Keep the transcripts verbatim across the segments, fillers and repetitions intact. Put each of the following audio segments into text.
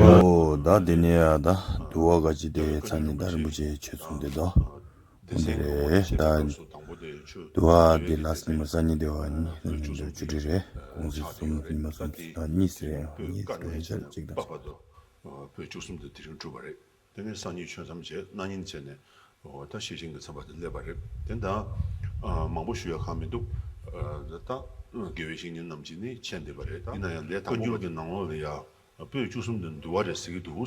ཨོ། ད་དེ་ནས་ཡ་ད་འདུལ་བ་ག་ཅི་དེ་ཚ་ནི་ད་རིན་པོ་ཆེ་ཆོས་གསུངས་དེ་དོ། འདི་རེད་ད། འདུལ་བ་འདི་ལ་ཉི་མ་གསར་རྙིང་སྡེ་བ་གཉིས་ཉི་མ་བཅུ་དྲུག་རེད། གུང་ཚིགས་གསུམ་ཉི་མ་གསུམ་ད་གཉིས་ཟེར་ཡང་གཉིས་ཟེར་བ་ཡིན་ཆ་གཅིག་དང་། བོད་བཅུ་གསུམ་དེ་དེ་རིང་གྲུབ་པ་རེད། དེ་ནས་སང་ཉིན་ཆོས་མཚམས་བྱས། གནངས་ཉིན་བྱས་ནས་འོ་ད་ཤེར་ཕྱིན་གྱི་མཚམས་པ་དེ་སླེབས་པ་རེད། དེ་ད་མང་པོ་ཞུ་ཡ་གང་མི་འདུག་ད་དགེ་བའི་བཤེས་གཉེན་རྣམས་ཀྱིས་ནི་མཁྱེན་བསྡད་པ་རེད། ད་ཡིན་ན་ཡང་ལས་དང་པོ་པ་གི་ནང་ལོགས་ལ་ཡ་པོད་བཅུ་གསུམ་དེ་འདུལ་བ་རེད་ཟེར་གྱི་འདུག་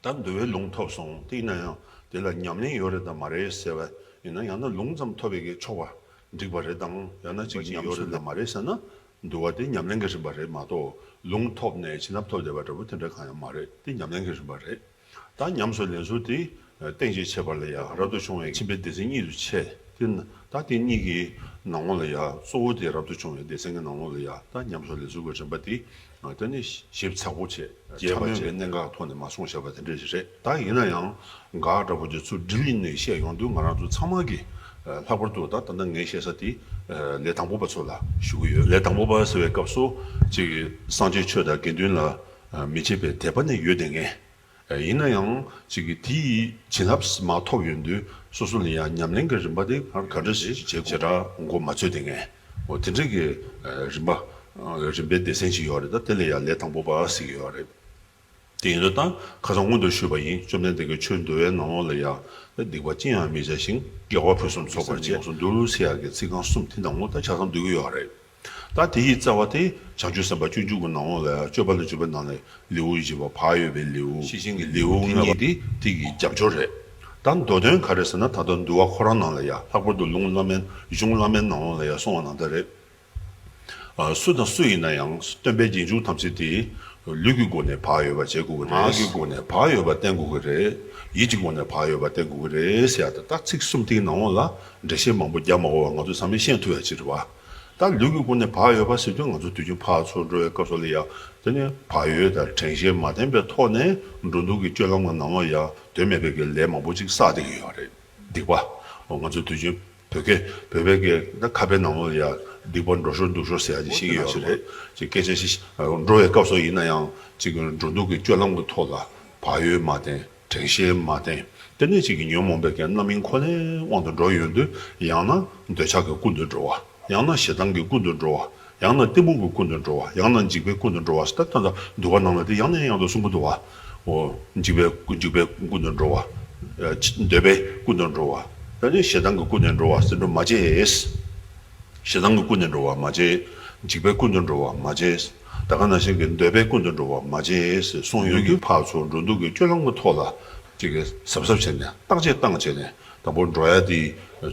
ད་འདུལ་བའི་ལུང་ཐོབ་སོང་། དེ་ཡིན་ན་ཡང་དེ་ལ་ཉམས་ལེན་ཡོད་རེད་དམ་མ་རེད་ཟེར་བ་ཡིན་ན། ཡང་ན་ལུང་ཙམ་ཐོབ་པའི་གི་ཆོག་པ་འགྲིག་པ་རེད་དམ། ཡང་ན་ཅིག་ཉམས་སུ་ལེན་མ་རེད་ཟེར་ན། འདུལ་བ་དེ་ཉམས་ལེན་གྱི་རིམ་པ་རེད་མ་གཏོགས། ལུང་ཐོབ་ནས་བྱིན་རླབས་ཐོབ་བསྡད་པ་འདྲ་པོ་དེ་འདྲ་གང་ཡང་མ་རེད། དེ་ཉམས་ལེན་གྱི་རིམ་པ་རེད། ད་ཉམས་སུ་ལེན་ཚུལ་དེ་རྟེན་གྱི་ཁྱད་པར་ལ་ཡ་རབ་ཏུ་བྱུང་བའི་མཆིན་པའི་སྡེ་ཚན་གཉིས་སུ་ཕྱེ། དེ་ད་དེ་གཉིས་ཀྱི་ནང་ལོགས་ལ་ཡ་གཙོ་བོ་དེ་རབ་ཏུ་བྱུང་བའི་སྡེ་ཚན་གྱི་ནང་ལོགས་ལ་ཡ་ད་ཉམས་སུ་ལེན་ཚུལ་གྱི་རིམ་པ་དེ། དེ་ནི་ཞིབ་ཚགས་པོ་བྱས། རྒྱས་པ་བྱས། གནད་འགག་ཐོག་ནས་མ་གསུངས་བཞག་པ་དེ་འདྲ་ཞིག་རེད། ད་ཡིན་ན་ཡང་འགག་འདྲ་པོ་དེ་ཚུར་དྲི་ལན་ནས་བཤད་ཡོང་དུས་ང་རང་ཚོ་ཚང་མ་གིས་ལྷག་པར་དུ་ད་ད་ལྟ་ངས་བཤད་ས་དེ་ལས་དང་པོ་པ་ཚོ་ལ་ཞུ་གི་ཡོད། ལས་དང་པོ་པ་ཟེར་བའི་སྐབས་སུ་ཅིག་སངས་རྒྱས་ཆོས་དང་དགེ་འདུན་ལ་མི་ཕྱེད་པའི་དད་པ་ནི་ཡོད་བསྡད་མཁན། ཡིན་ན་ཡང་ཅིག་གིས་དེའི་བྱིན་རླབས་མ་ཐོབ་ཡོང་དུས་སོ་སོ་ལ་ཡང་ཉམས་ལེན་གྱི་རིམ་པ་དེ་ག་འདྲ་ཞིག་བྱེད་དགོས། བྱེ་བྲག་མགོ་མ་ཚོས་བསྡད་མཁན། འོ་དེ་འདྲ་གི་རིམ་པ་རིམ་པའི་སྡེ་ཚན་ཞིག་ཡོད་རེད། ད་དེ་ལ་ཡང་ལས་དང་པོ་པ་ཟེར་གྱི་ཡོད་རེད། དེ་ཡིན་དུས་ད་ཁ་སང་སྔོན་དུ་ཞུས་པ་ཡིན། བཅོམ་ལྡན་འདས་ཀྱིས་ཆོས་འདུལ་བའི་ནང་ལོགས་ལ་ཡང་སྡིག་པ་ཅི་ཡང་མི་བྱ་ཞིང་དགེ་བ་ཕུན་སུམ་ཚོགས་པར་སྤྱད་ཡོངས་སུ་འདུལ་ཟེར་ཡག་གི་ཚིག་རྐང་གསུམ་དེ་ནང་ལོགས་ད་ཆ་ཚང་འདུས་ཀྱི་ཡོད་རེད། ད་དེ་ཡི་རྩ་བ་དེ་བྱང་ཆུབ་སེམས་དཔའ་སྤྱོད་འཇུག་གི་ནང་ལོགས་ལ་ཡང་སྤྱོད་པ་ལ་འཇུག་པའི་ནང་ལས་ལེའུ་བཞི་པ་བག་ཡོད་པའི་ལེའུ། ཤེར་ཕྱིན་གྱི་ལེའུ་ལྔ་པ་དེ་དེ་གི་རྒྱབ་སྐྱོར་རེད། ད་མདོ་དོན་ག་རེ་ཟེར་ན། ད་ལྟ་འདུལ་བ་ཁོ་རང་ནང་ལ་ཡང་ལྷག་པར་དུ་ལུང་བླ་མའི་གཞུང་བླ་མའི་ནང་ལོགས་ལ་ཡང་གསུངས་པ་ནང་ལྟར་རེད། ཨ། སུ་དང་སུ་ཡིན་ན་ཡང་སྟོན་པའི་རྗེས་འཇུག་ཐམས་ཅད་དེ་ལུས་ཀྱི་སྒོ་ནས་བག་ཡོད་པ་བྱེད་དགོས་ཀྱི་རེད། ངག་གི་སྒོ་ནས་བག་ཡོད་པ་བསྟེན་དགོས་ཀྱི་རེད། ཡིད་ཀྱི་སྒོ་ནས་བག་ཡོད་པ་བསྟེན་དགོས་ཀྱི་རེད་ཟེར་ཡ་ད་ད་ཚིག་གསུམ་དེའི་ནང་ལོགས་ལ་འགྲེལ་བཤད་མང་པོ་རྒྱག་མ་དགོས་པར་ང་ཚོ་ཚང་མས་ཤེས་ཐུབ་ཡ་ཅིག་རེད་བ། ད་ལུས་ཀྱི་སྒོ་ནས་བག་ཡོད་པ་ཟེར་དུས་ང་ཚོ་དུས་རྒྱུན་ཕར་ཚུར་འགྲོ་བའི་སྐབས་སུ་ལ་ཡ་དེ་ནས་བག་ཡོད་དང་དྲན་ཤེས་མ་བསྟེན་པའི་ཐོག་ནས་འགྲོ་འདུག་གི་སྤྱོད་ལམ་གྱི་ནང་ལོགས་ཡ་དོན་མེད་པའི་གི་ལས་མང་པོ་ཅིག་བསགས་བསྡད་ཀྱི་ཡོད་རེད། སྡིག་པ། ང་ཚོ་དུས་རྒྱུན་བོད་སྐད་བོད་པའི་སྐད་ད་ཁ་པའི་ནང་ལོགས་ལ་ཡ་སྡིག་པ་འགྲོ་ཞོར་འདུག་ཞོར་ཟེར་ཡ་ཅིག་ཤེས་ཀྱི་ཡོད་རེད། ཅིག་སྐད་ཆ་ཞིག་འགྲོ་བའི་སྐབས་སུ་ཡིན་ན་ཡང་ཅིག་འགྲོ་འདུག་གི་སྤྱོད་ལམ་གྱི་ཐོག་ལ་བག་ཡོད་མ་བསྟེན། དྲན་ཤེས་མ་བསྟེན། དེ་ནས་ཅིག་གི་ཉོན་མོངས་པའི་གི་རྣམ་སྨིན་ཁོ་ནའི་དབང་དུ་འགྲོ་ཡོང་དུས་ཡང་ན་འདོད་ཆགས་ཀྱིས་ཀུན་ཏུ་འགྲོ་བ། ཡང་ན་ཞེ་སྡང་གིས་ཀུན་ཏུ་འགྲོ་བ། ཡང་ན་གཏི་མུག་གིས་ཀུན་ཏུ་འགྲོ་བ། ཡང་ན་འཇིགས་པས་ཀུན་ཏུ་འགྲོ་བ་ཟེར་ད་ལྟ་འདུལ་བ་ནང་ལ་དེ་ཡང་ནས་ཡང་དུ་གསུང་གི་འདུག་བ། འོ། འཇིགས་པས་འཇིགས་པས་ཀུན་ཏུ་འགྲོ་བ། ཨ། འདོད་པས་ཀུན་ཏུ་འགྲོ་བ། ད་ནི་ཞེ་སྡང་གིས་ཀུན་ནས་འགྲོ་བ་ཟེར་འགྲོ་མ་བྱེད། ཞེ་སྡང་གིས་ཀུན་ནས་འགྲོ་བ་མ་བྱེད། འཇིགས་པས་ཀུན་ཏུ་འགྲོ་བ་མ་བྱེད། ད་ག་ནང་བཞིན་གྱི་འདོད་པས་ཀུན་ཏུ་འགྲོ་བ་མ་བྱེད་ཟེར་གསུངས་ཡོད་ཀྱི་ཕར་ཚུར་འགྲོ་འདུག་གི་སྤྱོད་ལམ་གྱི་ཐོག་ལ་ཅིག་གི་གཟབ་གཟབ་བྱས་ནས་བརྟག་དཔྱད་བཏང་བྱས་ནས་དང་པོ་འགྲོ་ཡ་དེ་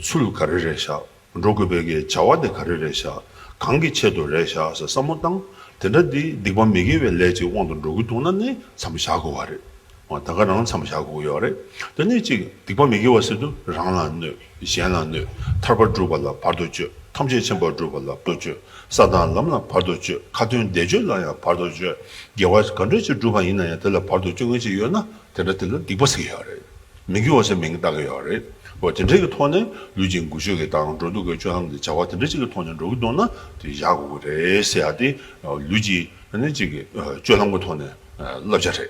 ཚུལ་ག་རེ་རེད་ཤག་འགྲོ་དགོས་པའི་གི་བྱ་བ་དེ་ག་རེ་རེད་ཤག་གང་གི་ཆེད་དུ་རེད་ཤག་ཟེར་བསམ་བློ་བཏང་། དེ་འདྲ་འདི་སྡིག་པ་མི་དགེ་བའི་ལས་ཅིག་དབང་དུ་འགྲོ་གི་འདུག་ན་ནི་མཚམས་བཞག་དགོས་པ་རེད། འོ་ད་ག་རང་མཚམས་བཞག་དགོས་ཀྱི་ཡོད་རེད། དེ་ནས་ཅིག་སྡིག་པ་མི་དགེ་བ་ཟེར་དུས་རང་ལ་གནོད། གཞན་ལ་གནོད། ཐར་པ་སྒྲུབ་པ་ལ་བར་དུ་གཅོད། ཐམས་ཅད་མཁྱེན་པ་སྒྲུབ་པ་ལ་བར་དུ་གཅོད། ས་དང་ལམ་ལ་བར་དུ་གཅོད། ཁ་ཏོན་བཟླས་བརྗོད་ལ་ཡང་བར་དུ་གཅོད། དགེ་བ་ག་འདྲ་ཅིག་བསྒྲུབས་པ་ཡིན་ན་ཡང་དེ་ལ་བར་དུ་གཅོད་མཁན་ཅིག་ཡོད་ན་དེ་འདྲ་དེ་ལ་སྡིག་པ་ཟེར་གྱི་ཡོད་རེད། མི་དགེ་བ་ཟེར་མིང་བཏགས་ཀྱི་ཡོད་རེད། འོ་དེ་འདྲའི་གི་ཐོག་ནས་ལུས་ཀྱི་འགུལ་སྐྱོད་ཀྱི་དང་འགྲོ་འདུག་གི་སྤྱོད་ལམ་དེ་བྱ་བ་དེ་འདྲ་ཅིག་གི་ཐོག་ནས་འགྲོ་གི་འདུག་ན་དེ་བཞག་དགོས་ཀྱི་རེད་ཟེར་ཡ་དེ་ལུས་ཀྱི་ནི་ཅིག་གི་སྤྱོད་ལམ་གྱི་ཐོག་ནས་བསླབ་བྱ་རེད།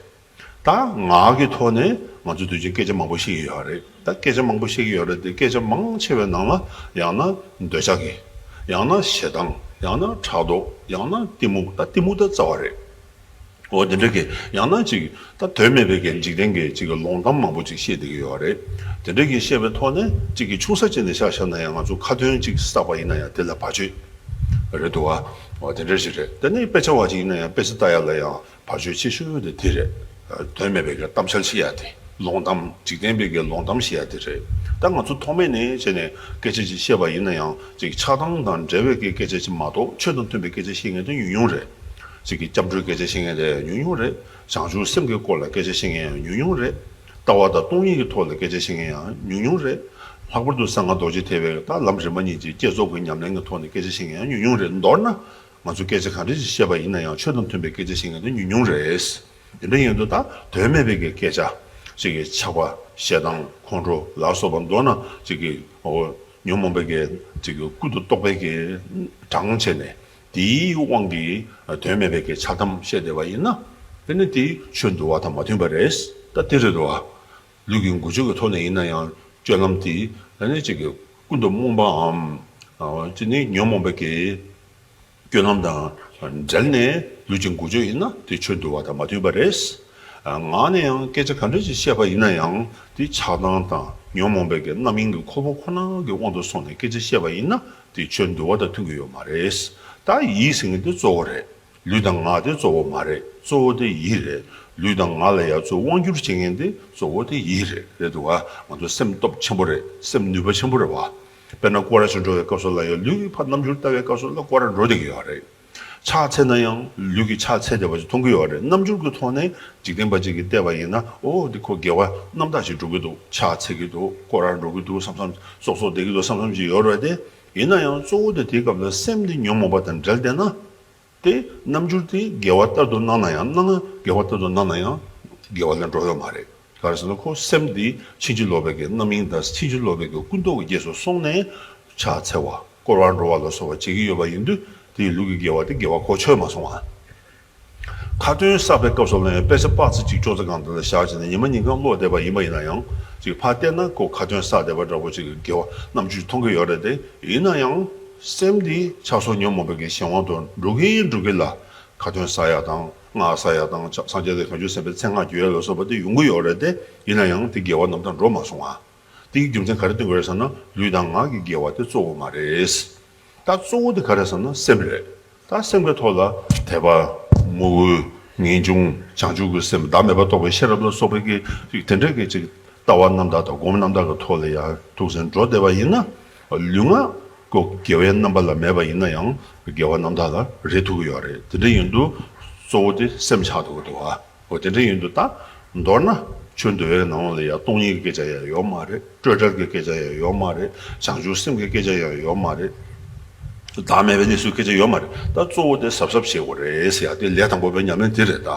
ད་ངག་གི་ཐོག་ནས་ང་ཚོ་དུས་རྒྱུན་སྐད་ཆ་མང་པོ་བཤད་ཀྱི་ཡོད་རེད། ད་སྐད་ཆ་མང་པོ་བཤད་ཀྱི་ཡོད་རེད་དེ་སྐད་ཆ་མང་ཆེ་བའི་ནང་ལ་ཡང་ན་འདོད་ཆགས་ཀྱི། ཡང་ན་ཞེ་སྡང་། ཡང་ན་ཕྲག་དོག་ཡང་ན་གཏི་མུག་ད་གཏི་མུག་ད་རྩ་བ་རེད། འོ་དེ་འདྲ་གི་ཡང་ན་ཅིག་ད་དོན་མེད་པའི་གི་འཇིག་རྟེན་གྱི་ཅིག་གི་ལོང་གཏམ་མང་པོ་ཅིག་བཤད་བསྡད་ཀྱི་ཡོད་རེད། དེ་འདྲ་གི་བཤད་པའི་ཐོག་ནས་ཅིག་གི་ཆུང་ས་ཅིག་ནས་ཆ་བཞག་ན་ཡང་ང་ཚོ་ཁ་ཏོན་ཅིག་བསགས་པ་ཡིན་ན་ཡང་དེ་ལ་བར་ཆད་རེད་འདུག་བ། འོ་དེ་འདྲ་ཞིག་རེད། དེ་ནས་དཔེ་ཆ་བ་ཅིག་ཡིན་ན་ཡང་དཔེ་ཆ་ལྟ་ཡ་ལ་ཡང་བར་ཆད་ཆེ་ཤོས་དེ་དེ་རེད། དོན་མེད་པའི་གི་གཏམ་འཆལ་བཤད་ཡ་དེ། ལོང་གཏམ། འཇིག་རྟེན་པའི་གི་ལོང་གཏམ་བཤད་ཡ་དེ་རེད། ད་ང་ཚོ་ཐོག་མེད་ནས་བྱས་ནས་སྐད་ཆ་ཅིག་བཤད་པ་ཡིན་ན་ཡང་ཅིག་ཆགས་སྡང་དང་འབྲེལ་བའི་གི་སྐད་ཆ་ཅིག་མ་གཏོགས་ཆོས་དང་མཐུན་པའི་སྐད་ཆ་བཤད་མཁན་དེ་ཉུང་ཉུང་རེད། ཅིག་གི་སྐྱབས་འགྲོའི་སྐད་ཆ་བཤད་མཁན་དེ་ཉུང་ཉུང་རེད། བྱང་ཆུབ་སེམས་ཀྱི་སྐོར་ལ་སྐད་ཆ་བཤད་མཁན་ཡང་ཉུང་ཉུང་རེད། ལྟ་བ་དང་སྟོང་ཉིད་ཀྱི་ཐོག་ལ་སྐད་ཆ་བཤད་མཁན་ཡང་ཉུང་ཉུང་རེད། ལྷག་པར་དུ་གསང་སྔགས་རྡོ་རྗེ་ཐེག་པའི་ད་ལམ་རིམ་པ་གཉིས་ཀྱི་བསྐྱེད་རྫོགས་ཀྱི་ཉམས་ལེན་གྱི་ཐོག་ནས་སྐད་ཆ་བཤད་མཁན་ཡང་ཉུང་ཉུང་རེད། མདོར་ན། ང་ཚོ་སྐད་ཆ་ག་འདྲ་ཞིག་བཤད་པ་ཡིན་ན་ཡང་ཆོས་དང་མཐུན་པའི་སྐད་ཆ་བཤད་མཁན་དེ་ཉུང་ཉུང་རེད། དེ་འདྲ་ཡིན་དུས་ད་དོན་མེད་པའི་གི་སྐད་ཆ་ཅིག་གི་ཆགས་པ་ཞེ་སྡང་ཁོང་ཁྲོ་ལ་སོགས་པ་མདོར་ན་ཅིག་གི་འོ་ཉོན་མོངས་པའི་གི་ཅིག་གི་ཀུན་ཏུ་རྟོག་པའི་གི་གྲངས་བྱས་ནས་དེའི་དབང་གིས་དོན་མེད་པའི་གི་ཆགས་གཏམ་བཤད་བསྡད་པ་ཡིན་ན་དེ་ནི་དེ་ཆོས་འདུལ་བ་དང་མ་མཐུན་པ་རེད། ད་དེ་རེད་དོ། ལུས་ཀྱི་འགུལ་སྐྱོད་ཀྱི་ཐོག་ནས་ཡིན་ན་ཡང་སྤྱོད་ལམ་དེ་ཨ་ནི་ཅིག་གི་ཀུན་ཏུ་རྨོངས་པའམ་ཨ་ཅི་ནི་ཉོན་མོངས་པའི་གི་སྤྱོད་ལམ་དང་འབྲེལ་ནས་ལུས་ཀྱི་འགུལ་སྐྱོད་ཡིན་ན་དེ་ཆོས་འདུལ་བ་དང་མ་མཐུན་པ་རེད། ཨ་ངག་ནས་ཡང་སྐད་ཆ་ག་འདྲ་ཞིག་བཤད་པ་ཡིན་ན་ཡང་དེ་ཆགས་སྡང་དང་ཉོན་མོངས་པའི་གི་རྣམ་གཡེང་གི་ཁོལ་པོ་ཁོ་ན་གི་དབང་དུ་སོང་ནས་སྐད་ཆ་བཤད་པ་ཡིན་ན་དེ་ཆོས་འདུལ་བ་དང་མཐུན་གྱི་ཡོད་མ་རེད། ད་ཡིད་ཟེར་མཁན་དེ་གཙོ་བོ་རེད། ལུས་དང་ངག་དེ་གཙོ་བོ་མ་རེད། གཙོ་བོ་དེ་ཡིད་རེད། ལུས་དང་ངག་ལ་ཡ་གཙོ་དབང་སྒྱུར་བྱེད་མཁན་དེ་གཙོ་བོ་དེ་ཡིད་རེད། རེད་འདུག་ག་ང་ཚོ་སེམས་སྟོབས་ཆེན་པོ་རེད། སེམས་ནུས་པ་ཆེན་པོ་རེད་བ། དཔེར་ན་སྐོར་ར་ཞིག་འགྲོ་བའི་སྐབས་སུ་ལ་ཡང་ལུས་ཀྱི་ཕར་རྣམ་འགྱུར་ལྟ་བའི་སྐབས་སུ་ལ་སྐོར་ར་འགྲོ་བསྡད་ཀྱི་ཡོད་རེད། ཕྱག་འཚལ་ན་ཡང་ལུས་ཀྱི་ཕྱག་འཚལ་བསྡད་པ་ཞིག་མཐོང་གི་ཡོད་རེད། རྣམ་འགྱུར་གྱི་ཐོག་ནས་འཇིག་རྟེན་པ་ཅིག་གིས་བལྟས་པ་ཡིན་ན་ཨོ་འདི་ཁོ་དགེ་བ་རྣམ་དག་ཅིག་འགྲོ་གི་འདུག་ཕྱག་འཚལ་གྱི་འདུག་སྐོར་ར་འགྲོ་གི་འདུག་བསམ་བསམ་སོག་སོག་བསྡད་ཀྱི་འདུག་བསམ་བསམ་ཅིག་ཡོད་རེད་དེ། ཡིན་ན་ཡང་གཙོ་བོ་དེ་དེའི་སྐབས་ལ་སེམས་འདི་ཉོན་མོངས་པ་དང་འབྲེལ་བསྡད་ན། དེ་རྣམ་འགྱུར་དེ་དགེ་བ་ལྟར་དུ་སྣང་ན་ཡང་སྣང་ང་དགེ་བ་ལྟར་དུ་སྣང་ན་ཡང་དགེ་བ་ལ་འགྲོ་ཡོད་མ་རེད། ག་རེ་ཟེར་ན་ཁོ་སེམས་འདི་ཕྱིན་ཅི་ལོག་པའི་གི་རྣམ་གཡེང་དང་ཕྱིན་ཅི་ལོག་པའི་གི་ཀུན་རྟོག་གི་རྗེས་སུ་སོང་ནས་ཕྱག་འཚལ་བ་སྐོར་བ་འགྲོ་བ་ལ་སོགས་པ་བྱེད་ཀྱི་ཡོད་པ་ཡིན་དུས་དེའི་ལུས་ཀྱི་དགེ་བ་དེ་དགེ་བ་གོ་ཆོད་མ་སོང་བ། ཁ་ཏོན་བསགས་པའི་སྐབས་སུ་ལ་ཡང་དཔེ་ཆ་དཔག་ཚད་གཅིག་ཅོག་ཙེ་སྒང་དེ་ལ་བཞག་བྱས་ནས་ཉི་མ་ཉིན་གང་ཀློག་བསྡད་པ་ཡིན་པ་ཡིན་ན་ཡང་ཅིག་ཕར་བལྟས་ན་ཁོ་ཁ་ཏོན་བསགས་བསྡད་པ་འདྲ་པོ་ཅིག་གི་དགེ་བ་རྣམ་འགྱུར་མཐོང་གི་ཡོད་རེད་དེ། ཡིན་ན་ཡང་སེམས་འདི་ཆགས་སོགས་ཉོན་མོངས་པའི་གི་གཞན་དབང་དུ་འགྲོ་གིན་འགྲོ་གིན་ལ་ཁ་ཏོན་བསགས་ཡ་དང་སྔགས་བསགས་ཡ་དང་སངས་རྒྱས་དང་བྱང་ཆུབ་སེམས་དཔའི་མཚན་སྔགས་བརྗོད་ཡ་ལ་སོགས་པ་དེ་ཡོང་གི་ཡོད་རེད་དེ། ཡིན་ན་ཡང་དེ་དགེ་བ་རྣམ་དག་འགྲོ་མ་སོང་ང་། དེའི་རྒྱུ་མཚན་ག་རེ་སྟོན་དགོས་རེད་ཟེར་ན་ལུས་དང་ངག་གི་དགེ་བ་དེ་གཙོ་བོ་མ་རེད། ད་གཙོ་བོ་དེ་ག་རེ་ཟེར་ན་སེམས་རེད། ད་སེམས་ཀྱི་ཐོག་ལ་དད་པ། མོས་གུས། ངེས་འབྱུང་། བྱང་ཆུབ་ཀྱི་སེམས། བདག་མེད་པ་རྟོགས་པའི་ཤེས་རབ་ལ་སོགས་པའི་གི་ཅིག་དེ་འདྲའི་གི་ཅིག་ལྟ་བ་རྣམ་དག་དང་སྒོམ་རྣམ་དག་གི་ཐོག་ལ་ཡང་ཐུགས་སེམས་འགྲོ་བསྡད་པ་ཡིན་ན། ལུས་ངག་གོ་དགེ་བའི་རྣམ་པ་ལ་མེད་པ་ཡིན་ན་ཡང་དགེ་བ་རྣམ་དག་ལ་རེག་ཐུབ་ཀྱི་ཡོད་རེད། དེ་འདྲ་ཡིན་དུས་གཙོ་བོ་དེ་སེམས་ཆགས་འདུག་གི་འདུག་ཨ། འོ་དེ་འདྲ་ཡིན་དུས་ད་མདོར་ན་ཆོས་འདུལ་བའི་ནང་ལ་ཡང་སྟོང་ཉིད་ཀྱི་སྐད་ཆ་ཡང་ཡོད་མ་རེད། སྤྲོས་བྲལ་གྱི་སྐད་ཆ་ཡང་ཡོད་མ་རེད། བྱང་ཆུབ་སེམས་ཀྱི་སྐད་ཆ་ཡང་ཡོད་མ་རེད། བདག་མེད་པའི་གནས་ཚུལ་སྐད་ཆ་ཡོད་མ་རེད། ད་གཙོ་བོ་དེ་གཟབ་གཟབ་བྱེད་དགོས་རེད་ཟེར་ཡ་དེ་ལས་དང་པོ་པའི་ཉམས་ལེན་དེ་རེད། ད་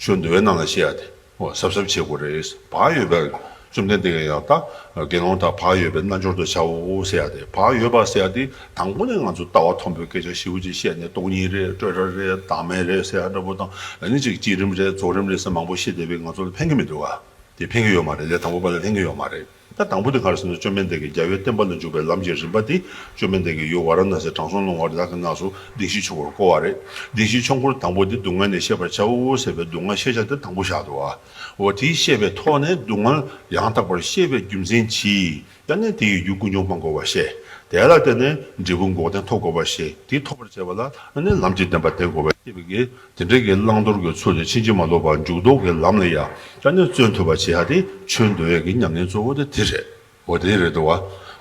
ཆོས་འདུལ་བའི་ནང་ལ་བཤད་ཡ་དེ་འོ་གཟབ་གཟབ་བྱེད་དགོས་རེད། བག་ཡོད་པའི་བཅོམ་ལྡན་འདས་ཀྱིས་ཡང་ད་དགེ་སློང་དག་བག་ཡོད་པའི་རྣལ་འབྱོར་དུ་བྱའོ་ཟེར་ཡ་དེ། བག་ཡོད་པ་ཟེར་ཡ་དེ་དང་པོ་ནས་ང་ཚོ་ལྟ་བ་མཐོན་པོའི་སྐད་ཆ་ཞེ་པོ་ཅིག་བཤད་ནས་སྟོང་ཉིད་རེད། སྤྲོས་བྲལ་རེད། བདག་མེད་རེད་ཟེར་ཡ་འདྲ་པོ་དང་། ཨ་ནི་ཅིག་བསྐྱེད་རིམ་རེད། རྫོགས་རིམ་རེད་ཟེར་མང་པོ་བཤད་བསྡད་པས་ང་ཚོ་ལ་ཕན་གྱི་མི་འདུག་ག་དེ་ཕན་གྱི་ཡོད་མ་རེད། ལས་དང་པོ་པ་ལ་ཕན་གྱི་ཡོད་མ་རེད། ད་དང་པོ་དེ་ག་རེ་ཟེར་ན་བཅོམ་ལྡན་འདས་ཀྱིས་རྒྱལ་བའི་བསྟན་པ་ལ་འཇུག་པའི་ལམ་གྱི་རིམ་པ་དེ་བཅོམ་ལྡན་འདས་ཀྱིས་ཡུལ་ཝཱ་ར་ཎ་སིའི་དྲང་སྲོང་ལྷུང་བ་རི་དྭགས་ཀྱི་ནགས་སུ་བདེན་བཞིའི་ཆོས་འཁོར་བསྐོར་བ་རེད། བདེན་བཞིའི་ཆོས་འཁོར་དང་པོ་དེ་སྡུག་བསྔལ་ནས་ཤེས་པར་བྱའོ་ཟེར་བའི་སྡུག་བསྔལ་ཤེས་བྱ་དེ་དང་པོ་བཞག་འདུག་ག་འོ་དེའི་ཤེས་པའི་ཐོག་ནས་སྡུག་བསྔལ་ཡང་དག་པར་ཤེས་པའི་རྒྱུ་མཚན་གྱིས། ད་ནི་དེ་ཡི་རྒྱུ་ཀུན་འབྱུང་སྤང་དགོས་པར་བཤད། དེ་ལ་བརྟེན་ནས་འབྲས་བུ་འགོག་བདེན་ཐོབ་དགོས་པར་བཤད། དེ་ཐོབ་པར་བྱེད་པ་ལ་ནི་ལམ་གྱི་བདེན་པ་བསྟེན་དགོས་པར་བཤད་པའི་གི་དེ་འདྲའི་གི་བླང་དོར་གྱི་ཚུལ་དེ་ཕྱིན་ཅི་མ་ལོག་པར་འཇུག་ལྡོག་གི་ལམ་ལ་ཡང་ད་ནི་བརྩོན་ཐུབ་པ་བྱེད་ཡ་དེ་ཆོས་འདུལ་བའི་གི་ཉམས་ལེན་གཙོ་བོ་དེ་དེ་རེད། འོ་དེ་རེད་འདུག་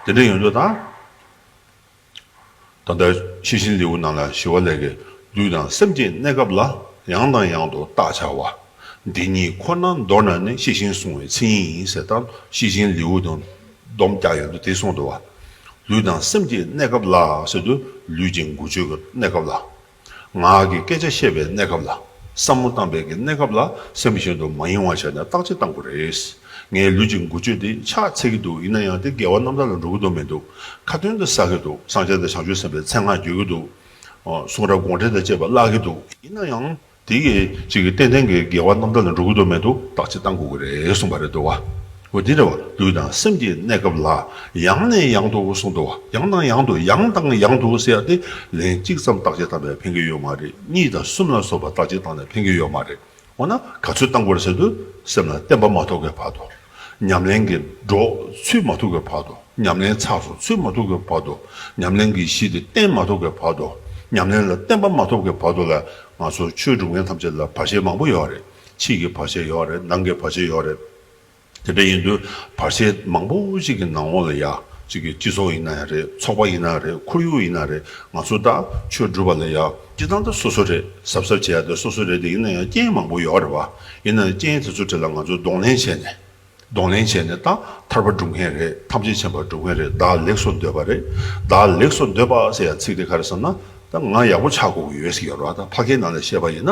ག་དེ་འདྲ་ཡོང་དུས་ད། ད་ལྟ་ཤེས་བཞིན་ལེའུ་ནང་ལ་ཞི་བ་ལྷས་ཀྱིས་ལུས་དང་སེམས་ཀྱི་གནས་སྐབས་ལ་ཡང་དང་ཡང་དུ་བརྟག་བྱ་བ། འདི་ཉིད་ཁོ་ན་མདོར་ན་ནི་ཤེས་བཞིན་བསྲུང་བའི་མཚན་ཉིད་ཟེར། ད་ཤེས་བཞིན་ལེའུ་དང་སྡོམ་རྒྱག་ཡོང་དུས་དེ་གསུངས་འདུག་བ། ལུས་དང་སེམས་ཀྱི་གནས་སྐབས་ལ་ཟེར་དུས་ལུས་ཀྱི་འགུལ་སྐྱོད་ཀྱི་གནས་སྐབས་ལ། ངག་གི་སྐད་ཆ་བཤད་པའི་གནས་སྐབས་ལ། བསམ་བློ་བཏང་པའི་གི་གནས་སྐབས་ལ་སེམས་གཞན་དུ་མ་ཡེངས་པ་བྱས་ནས་བརྟག་དཔྱད་བཏང་དགོས་རེད། ངའི་ལུས་ཀྱི་འགུལ་སྐྱོད་དེ་ཕྱག་འཚལ་གྱི་འདུག་ཡིན་ན་ཡང་དེ་དགེ་བ་རྣམ་དག་ལ་འགྲོ་གི་འདུག་མི་འདུག་ཁ་ཏོན་དུ་བསགས་ཀྱི་འདུག་སངས་རྒྱས་དང་བྱང་ཆུབ་སེམས་དཔའི་མཚན་སྔགས་བརྗོད་ཀྱི་འདུག་གསུང་རབ་དགོངས་འགྲེལ་དང་བཅས་པ་བཀླག་གི་འདུག་ཡིན་ན་ཡང་དེ་གི་ཅིག་གི་ཏན་ཏན་གྱི་དགེ་བ་རྣམ་དག་ལ་འགྲོ་གི་འདུག་མི་འདུག་བརྟག་དཔྱད་བཏང་དགོས་ཀྱི་རེད་གསུངས་པ་རེད་འདུག་བ། འོ་དེ་རེད་བ། ལུས་དང་སེམས་ཀྱི་གནས་སྐབས་ལ་ཡང་ནས་ཡང་དུ་གསུངས་འདུག་བ། ཡང་དང་ཡང་དུ་ཡང་དང་ཡང་དུ་ཟེར་ཡ་དེ་ལན་གཅིག་ཙམ་བརྟག་དཔྱད་བཏང་ནས་ཕན་གྱི་ཡོད་མ་རེད། གཉིས་དང་གསུམ་ལ་སོགས་པ་བརྟག་དཔྱད་བཏང་ནས་ཕན་གྱི་ཡོད་མ་རེད། འོ་ན་ག་ཚོད་བཏང་དགོས་རེད་ཟེར་དུས་སེམས་ལ་བརྟན་པ་མ་ཐོབ་ཀྱི་བར་དུ། ཉམས་ལེན་གྱི་འགྲོ་ཚུད་མ་ཐུབ་ཀྱི་བར་དུ། ཉམས་ལེན་ཚགས་སུ་ཚུད་མ་ཐུབ་ཀྱི་བར་དུ། ཉམས་ལེན་གྱི་གཞི་དེ་བརྟན་མ་ཐུབ་ཀྱི་བར་དུ། ཉམས་ལེན་ལ་བརྟན་པ་མ་ཐོབ་ཀྱི་བར་དུ་ལ་ང་ཚོ་ཆོས་སྒྲུབ་མཁན་ཐམས་ཅད་ལ་བར་ཆད་མང་པོ་ཡོད་རེད། ཕྱི་གི་བར་ཆད་ཡོད་རེད། ནང་གི་བར་ཆད་ཡོད་རེད། དེ་འདྲ་ཡིན་དུས་བར་ཆད་མང་པོ་ཞིག་གི་ནང་ལོགས་ལ་ཡ་ཅིག་གི་སྤྱི་ཚོགས་ཡིན་ན་ཡང་རེད། ཚོགས་པ་ཡིན་ན་རེད། ཁོར་ཡུག་ཡིན་ན་རེད། ང་ཚོ་ད་ཆོས་སྒྲུབ་པ་ལ་ཡ་སྤྱི་བཏང་ད་སོ་སོ་རེད། གཟབ་གཟབ་བྱེད་ཡ་དེ་སོ་སོ་རེད། དེ་ཡིན་ན་ཡང་རྐྱེན་མང་པོ་ཡོད་རེད་བ། ཡིན་ན་ཡང་རྐྱེན་དེ་ཚོ་གྲས་ལ་ང་ཚོས་གདོང་ལེན་བྱས་ནས། གདོང་ལེན་བྱས་ནས་ད་ཐར་པ་སྒྲུབ་མཁན་རེད། ཐམས་ཅད་མཁྱེན་པ་སྒྲུབ་མཁན་རེད། བདག་ལེགས་སུ་འདོད་པ་རེད། བདག་ལེགས་སུ་འདོད་པ་ཟེར་ཡ་ཚིག་དེ་ག་རེ་ཟེར་ན། ད་ང་ཡག་པོ་ཆགས་དགོས་ཀྱི་ཡོད་ཟེར་གྱི་ཡོད་རེད་བ། ད་ཕ་གིའི་ནང་ལ་བཤད་པ་ཡིན་ན།